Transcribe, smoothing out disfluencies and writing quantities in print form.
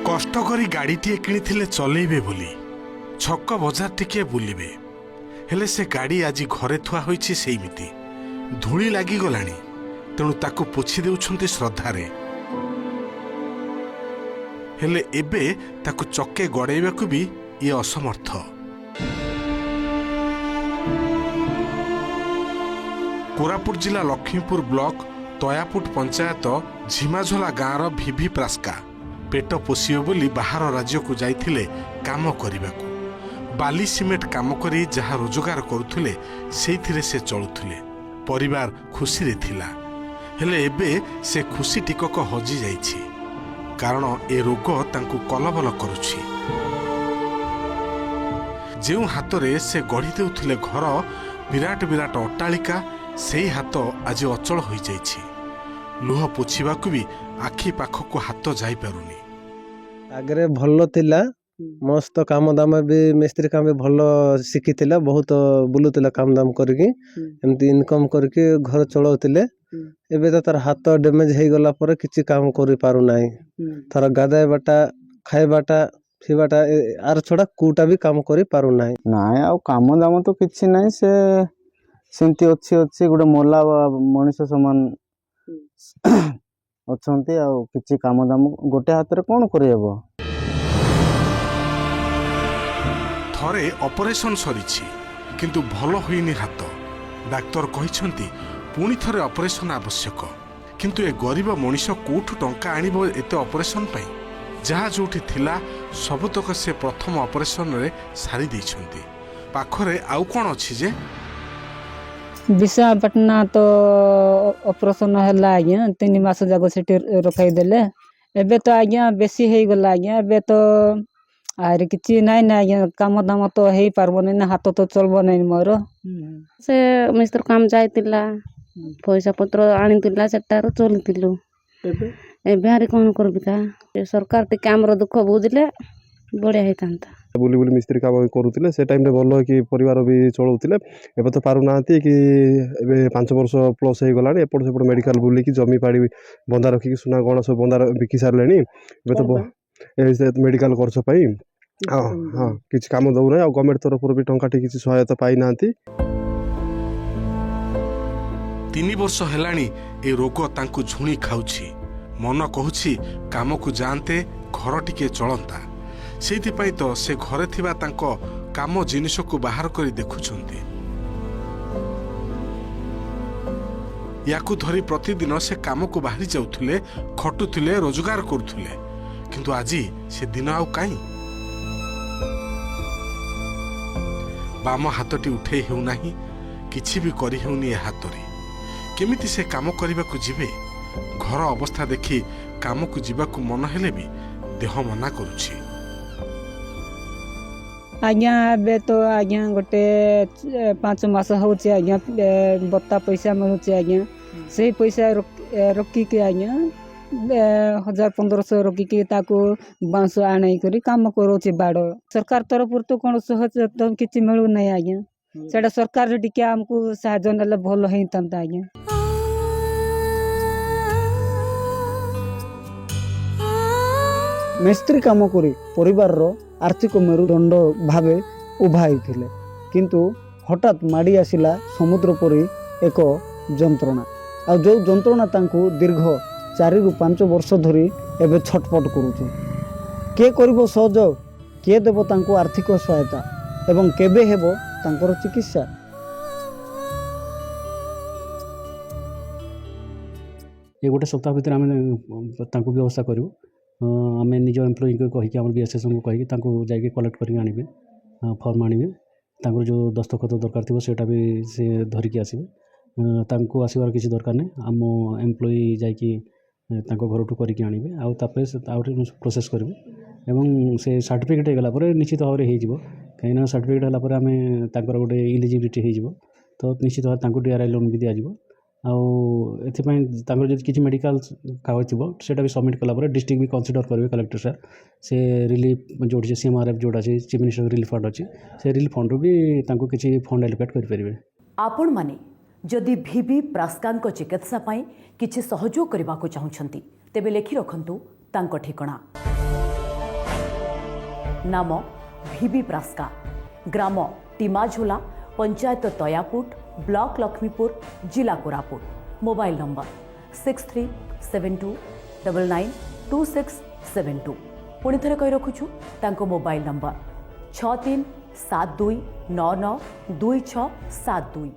କଷ୍ଟ କରି ଗାଡ଼ିଟିଏ କିଣିଥିଲେ ଚଲେଇବେ ବୋଲି, ଛକ ବଜାର ଟିକିଏ ବୁଲିବେ। ହେଲେ ସେ ଗାଡ଼ି ଆଜି ଘରେ ଥୁଆ ହୋଇଛି ସେଇମିତି, ଧୂଳି ଲାଗିଗଲାଣି। ତେଣୁ ତାକୁ ପୋଛି ଦେଉଛନ୍ତି ଶ୍ରଦ୍ଧାରେ। ହେଲେ ଏବେ ତାକୁ ଚକେ ଗଡ଼େଇବାକୁ ବି ଇଏ ଅସମର୍ଥ। କୋରାପୁଟ ଜିଲ୍ଲା ଲକ୍ଷ୍ମୀପୁର ବ୍ଲକ ତୟାପୁଟ ପଞ୍ଚାୟତ ଝିମାଝୋଲା ଗାଁର ଭିଭି ପ୍ରାସ୍କା ପେଟ ପୋଷିବେ ବୋଲି ବାହାର ରାଜ୍ୟକୁ ଯାଇଥିଲେ କାମ କରିବାକୁ। ବାଲି ସିମେଣ୍ଟ କାମ କରି ଯାହା ରୋଜଗାର କରୁଥିଲେ, ସେଇଥିରେ ସେ ଚଳୁଥିଲେ। ପରିବାର ଖୁସିରେ ଥିଲା। ହେଲେ ଏବେ ସେ ଖୁସି ଟିକକ ହଜିଯାଇଛି, କାରଣ ଏ ରୋଗ ତାଙ୍କୁ କଲବଲ କରୁଛି। ଯେଉଁ ହାତରେ ସେ ଗଢ଼ି ଦେଉଥିଲେ ଘର, ବିରାଟ ବିରାଟ ଅଟ୍ଟାଳିକା, ସେଇ ହାତ ଆଜି ଅଚଳ ହୋଇଯାଇଛି। ଲୁହ ପୋଛିବାକୁ ବି ଆଖି ପାଖକୁ ହାତ ଯାଇପାରୁନି। ଆଗରେ ଭଲ ଥିଲା, ମସ୍ତ କାମ ଦାମ ବି, ମିସ୍ତ୍ରୀ କାମ ବି ଭଲ ଶିଖିଥିଲା। ବହୁତ ବୁଲୁଥିଲା କାମ ଦାମ କରିକି, ଏମିତି ଇନକମ୍ କରିକି ଘର ଚଳାଉଥିଲେ। ଏବେ ତ ତାର ହାତ ଡ୍ୟାମେଜ୍ ହେଇଗଲା ପରେ କିଛି କାମ କରିପାରୁନାହିଁ। ତାର ଗାଧେଇବାଟା, ଖାଇବାଟା, ପିଇବାଟା, ଆର ଛଡ଼ା କୋଉଟା ବି କାମ କରିପାରୁନାହିଁ। ନାଇଁ, ଆଉ କାମ ଦାମ ତ କିଛି ନାହିଁ। ସେ ସେମିତି ଅଛି ଅଛି ଗୋଟେ ମଲା ମଣିଷ ସମାନ ଅଛନ୍ତି। ଆଉ କିଛି କାମ ଦାମ ଗୋଟେ ହାତରେ କ'ଣ କରିହେବ? ଥରେ ଅପରେସନ ସରିଛି, କିନ୍ତୁ ଭଲ ହୋଇନି ହାତ। ଡାକ୍ତର କହିଛନ୍ତି ପୁଣି ଥରେ ଅପରେସନ ଆବଶ୍ୟକ। କିନ୍ତୁ ଏ ଗରିବ ମଣିଷ କୋଉଠୁ ଟଙ୍କା ଆଣିବ ଏତେ ଅପରେସନ ପାଇଁ? ଯାହା ଯୋଉଠି ଥିଲା, ସବୁତକ ସେ ପ୍ରଥମ ଅପରେସନରେ ସାରି ଦେଇଛନ୍ତି। ପାଖରେ ଆଉ କ'ଣ ଅଛି ଯେ? ବିଶାଖାପାଟଣା ତ ଅପରେସନ୍ ହେଲା ଆଜ୍ଞା। 3 ମାସ ଯାକ ସେଠି ରଖାଇଦେଲେ। ଏବେ ତ ଆଜ୍ଞା ବେଶୀ ହେଇଗଲା ଆଜ୍ଞା। ଏବେ ତ ଆହୁରି କିଛି ନାଇଁ ନା ଆଜ୍ଞା। କାମ ଦାମ ତ ହେଇପାରିବନି ନା, ହାତ ତ ଚଳିବ ନାହିଁ ମୋର। ସେ ମିସ୍ତ୍ରୀ କାମ ଯାଇଥିଲା, ପଇସା ପତ୍ର ଆଣିଥିଲା, ସେଟାରୁ ଚଳୁଥିଲୁ। ଏବେ ଆହୁରି କ'ଣ କରିବି କା? ସରକାର ଟିକେ ଆମର ଦୁଃଖ ବୁଝିଲେ ବଢ଼ିଆ ହେଇଥାନ୍ତା। ବୁଲି ବୁଲି ମିସ୍ତ୍ରୀ କାମ ବି କରୁଥିଲେ। ସେ ଟାଇମ୍ରେ ଭଲ ହେଇକି ପରିବାର ବି ଚଳାଉଥିଲେ। ଏବେ ତ ପାରୁନାହାନ୍ତି କି। ଏବେ 5 ବର୍ଷ ପ୍ଲସ୍ ହେଇଗଲାଣି। ଏପଟ ସେପଟ ମେଡ଼ିକାଲ ବୁଲିକି, ଜମି ବାଡ଼ି ବନ୍ଧା ରଖିକି, ସୁନା ଗହଣା ସବୁ ବନ୍ଧା ବିକି ସାରିଲେଣି। ଏବେ ତ ଏ ସେ ମେଡ଼ିକାଲ ଖର୍ଚ୍ଚ ପାଇଁ। ହଁ, କିଛି କାମ ଦେଉନାହିଁ। ଆଉ ଗଭର୍ଣ୍ଣମେଣ୍ଟ ତରଫରୁ ବି ଟଙ୍କାଟି କିଛି ସହାୟତା ପାଇନାହାନ୍ତି। 3 ବର୍ଷ ହେଲାଣି ଏ ରୋଗ ତାଙ୍କୁ ଝୁଣି ଖାଉଛି। ମନ କହୁଛି କାମକୁ ଯାଆନ୍ତେ, ଘର ଟିକେ ଚଳନ୍ତା। ସେଇଥିପାଇଁ ତ ସେ ଘରେ ଥିବା ତାଙ୍କ କାମ ଜିନିଷକୁ ବାହାର କରି ଦେଖୁଛନ୍ତି। ୟାକୁ ଧରି ପ୍ରତିଦିନ ସେ କାମକୁ ବାହାରି ଯାଉଥିଲେ, ଖଟୁଥିଲେ, ରୋଜଗାର କରୁଥିଲେ। କିନ୍ତୁ ଆଜି ସେ ଦିନ ଆଉ କାହିଁ? ବାମ ହାତଟି ଉଠେଇ ହେଉନାହିଁ, କିଛି ବି କରିହେଉନି ଏ ହାତରେ। କେମିତି ସେ କାମ କରିବାକୁ ଯିବେ? ଘର ଅବସ୍ଥା ଦେଖି କାମକୁ ଯିବାକୁ ମନ ହେଲେ ବି ଦେହ ମନା କରୁଛି। ଆଜ୍ଞା, ଏବେ ତ ଆଜ୍ଞା ଗୋଟେ 5 ମାସ ହେଉଛି ଆଜ୍ଞା, ଭତ୍ତା ପଇସା ମିଳୁଛି ଆଜ୍ଞା। ସେଇ ପଇସା ରଖିକି ଆଜ୍ଞା, 1000 1500 ରଖିକି ତାକୁ ବାଉଁଶ ଆଣେଇ କରି କାମ କରୁଛି ବାଡ଼। ସରକାର ତରଫରୁ ତ କ'ଣ ସହଜ ତ କିଛି ମିଳୁନାହିଁ ଆଜ୍ଞା। ସେଇଟା ସରକାର ଟିକେ ଆମକୁ ସାହାଯ୍ୟ ନେଲେ ଭଲ ହେଇଥାନ୍ତା ଆଜ୍ଞା। ମିସ୍ତ୍ରୀ କାମ କରି ପରିବାରର ଆର୍ଥିକ ମେରୁଦଣ୍ଡ ଭାବେ ଉଭା ହେଇଥିଲେ। କିନ୍ତୁ ହଠାତ୍ ମାଡ଼ି ଆସିଲା ସମୁଦ୍ର ପରି ଏକ ଯନ୍ତ୍ରଣା, ଆଉ ଯେଉଁ ଯନ୍ତ୍ରଣା ତାଙ୍କୁ ଦୀର୍ଘ 4ରୁ 5 ବର୍ଷ ଧରି ଏବେ ଛଟପଟ କରୁଛି। କିଏ କରିବ ସହଯୋଗ? କିଏ ଦେବ ତାଙ୍କୁ ଆର୍ଥିକ ସହାୟତା ଏବଂ କେବେ ହେବ ତାଙ୍କର ଚିକିତ୍ସା? ଏ ଗୋଟେ ସପ୍ତାହ ଭିତରେ ଆମେ ତାଙ୍କୁ ବ୍ୟବସ୍ଥା କରିବୁ। ଆମେ ନିଜ ଏମ୍ପ୍ଲୟିଙ୍କୁ କହିକି, ଆମର ବିଏସ୍ଏସ୍ଙ୍କୁ କହିକି ତାଙ୍କୁ ଯାଇକି କଲେକ୍ଟ କରିକି ଆଣିବେ, ଫର୍ମ ଆଣିବେ। ତାଙ୍କର ଯେଉଁ ଦସ୍ତଖତ ଦରକାର ଥିବ, ସେଇଟା ବି ସେ ଧରିକି ଆସିବେ। ତାଙ୍କୁ ଆସିବାର କିଛି ଦରକାର ନାହିଁ। ଆମ ଏମ୍ପ୍ଲୟି ଯାଇକି ତାଙ୍କ ଘରଠୁ କରିକି ଆଣିବେ ଆଉ ତାପରେ ସେ ଆହୁରି ପ୍ରୋସେସ୍ କରିବେ ଏବଂ ସେ ସାର୍ଟିଫିକେଟ୍ ହେଇଗଲା ପରେ ନିଶ୍ଚିତ ଭାବରେ ହେଇଯିବ। କାହିଁକିନା ସାର୍ଟିଫିକେଟ୍ ହେଲା ପରେ ଆମେ ତାଙ୍କର ଗୋଟେ ଇଲିଜିବିଲିଟି ହେଇଯିବ। ତ ନିଶ୍ଚିତ ଭାବରେ ତାଙ୍କୁ ଡିଆର୍ଆଇ ଲୋନ୍ ବି ଦିଆଯିବ। ଆଉ ଏଥିପାଇଁ ତାଙ୍କର ଯଦି କିଛି ମେଡ଼ିକାଲ କାଗଜ ଥିବ, ସେଇଟା ବି ସବମିଟ୍ କଲା ପରେ ଡିଷ୍ଟ୍ରିକ୍ଟ ବି କନସିଡ଼ର କରିବେ କଲେକ୍ଟର ସାର୍। ସେ ରିଲିଫ୍ ଯେଉଁଠି ସିଏମ୍ଆର୍ଏଫ୍ ଯେଉଁଟା ଅଛି, ଚିଫ୍ ମିନିଷ୍ଟର ରିଲିଫ୍ ଫଣ୍ଡ ଅଛି, ସେ ରିଲିଫ୍ ଫଣ୍ଡରୁ ବି ତାଙ୍କୁ କିଛି ଫଣ୍ଡ ଆଲୋକେଟ୍ କରିପାରିବେ। ଆପଣମାନେ ଯଦି ଭିଭି ପ୍ରାସ୍କାଙ୍କ ଚିକିତ୍ସା ପାଇଁ କିଛି ସହଯୋଗ କରିବାକୁ ଚାହୁଁଛନ୍ତି, ତେବେ ଲେଖି ରଖନ୍ତୁ ତାଙ୍କ ଠିକଣା। ନାମ ଭିବି ପ୍ରାସ୍କା, ଗ୍ରାମ ଟିମାଝୋଲା, ପଞ୍ଚାୟତ ତୟାପୁଟ, ବ୍ଲକ ଲକ୍ଷ୍ମୀପୁର, ଜିଲ୍ଲା କୋରାପୁଟ। Mobile number 6372992672। ପୁଣି ଥରେ କହି ରଖୁଛୁ, ତାଙ୍କ ମୋବାଇଲ ନମ୍ବର 6372992672।